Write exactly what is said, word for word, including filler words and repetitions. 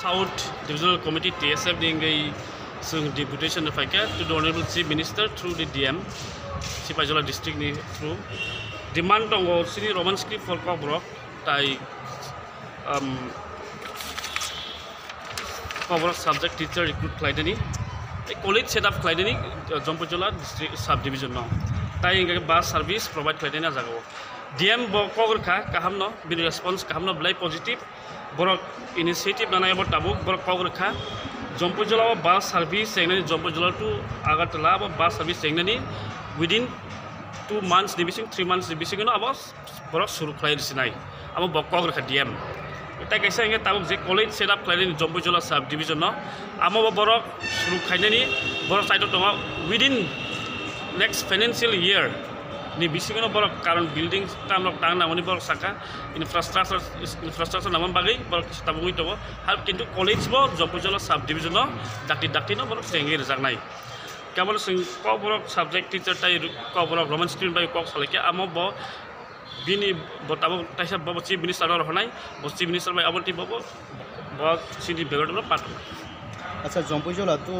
South Divisional Committee, T S F ni wngwi chwng deputation no phaikha to the Honorable Chief Minister through the D M, Sipaijola district ni through. Demand tongo chini Roman script for Kokborok, tai, um, Kokborok subject teacher recruit khlainani, tei college set up khlainani, uh, Jompuijola district sub division no. Tai hingke bus service provide khlainani ah jagao. D M bo kok rwkha kaham no, bini response kaham no, belai positive. Borok initiative nanai abo tabuk borok kok rwkha. Jompuijola o bus service chengnani, Jompuijola to Agartala abo bus service chengnani within two months ni bising, three months ni bising no abo borok suru khlai rwsinai. Abo bo kok rwkha D M. Tai kaisa hingke tabuk je college set up khlainani Jompuijola sub division no, amo bo borok suru khlainani, borok side o tongo within next financial year ni bisingo no borok, karon building tam rok tang nangmani borok saka, infrastructure, infrastructure nangmani bagwi borok kisa tabuk wngwi tongo. Har kintu college bo Jompuijola sub division o dakti dakti no borok chengwi rwjaknai. Kebol chwng Kokborok subject teacher tai ru-, Kokborok Roman script bai kok salai khe amo bo bini bo tabuk taisa bo chief minister oro honai, bo chief minister bai abo twi bo, bo, bo chini background no pato. Acha, Jompuijola to